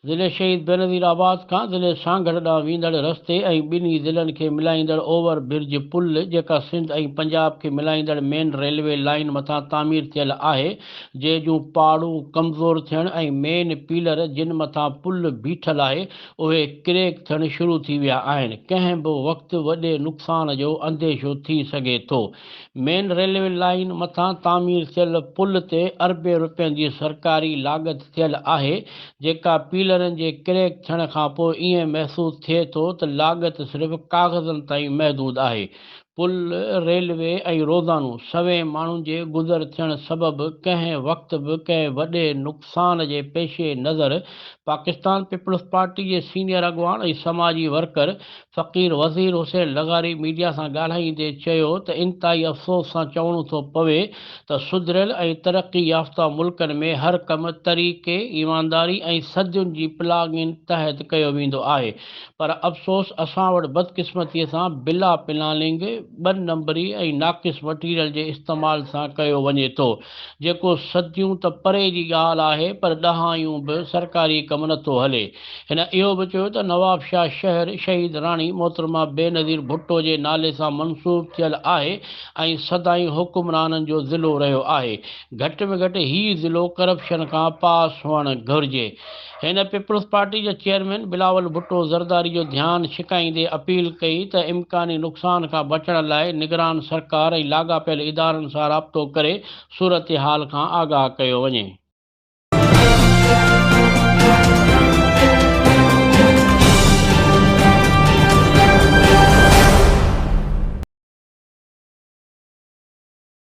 ضلعي شهيد بينظير آباد کان ضلعي سانگهڙ ڏانهن ويندڙ رستي ۽ ٻنهي ضلعن کي ملائيندڙ اوور برج پل جيڪا سنڌ ۽ پنجاب کي ملائيندڙ مين ريلوي لائين مٿان تعمير ٿيل آهي جنهن جون پاڙون ڪمزور ٿيڻ ۽ مين پيلر جن مٿان پل بيٺل آهي اهي ڪريڪ ٿيڻ شروع ٿي ويا آهن ڪنهن به وقت وڏي نقصان جو انديشو ٿي سگهي ٿو. مين ريلوي لائين مٿان تعمير ٿيل پل تي اربين روپين جي سرڪاري لاڳت ٿيل آهي، جيڪا پيلرن جي ڪريڪ ٿيڻ کانپوء ائين محسوس ٿئي ٿو ته لاڳت صرف ڪاغذن تائين محدود آهي. پل، ريلوي ۽ روزانو سوين ماڻهن جي گذر ٿيڻ سبب ڪنهن وقت به ڪنهن وڏي نقصان جي پيش نظر پاڪستان پيپلز پارٽي جي سينيئر اڳواڻ ۽ سماجي ورڪر فقير وزير حسين لغاري ميڊيا سان ڳالهائيندي چيو ته انتهائي افسوس سان چوڻو ٿو پوي ته سڌريل ۽ ترقي يافته ملڪن ۾ هر ڪم طريقي، ايمانداري ۽ صدين جي پلاننگ تحت ڪيو ويندو آهي پر افسوس اسان وٽ بدقسمتي سان بلا پلاننگ، ٻه نمبري ۽ ناقص مٽيريل جي استعمال سان ڪيو وڃي ٿو جيڪو صديون ته پري جي ڳالهه آهي پر ڏهايون به سرڪاري ڪم نٿو هلي. هن اهو به چيو ته نوابشاهه شهر شهيد راڻي محترمه بينظير ڀٽو جي نالي سان منسوب ٿيل آهي ۽ سدائين حڪمرانن جو ضلعو رهيو آهي، گهٽ ۾ گهٽ هي ضلعو ڪرپشن کان پاس هئڻ گهرجي. هن پيپلز پارٽي جي چيئرمين بلاول ڀٽو زرداري جو ڌيان ڇڪائيندي اپيل ڪئي ته امڪاني نقصان کان بچڻ لاء نگران سرڪار ۽ لاڳاپيل ادارن سان رابطو ڪري صورتحال کان آگاهه ڪيو وڃي.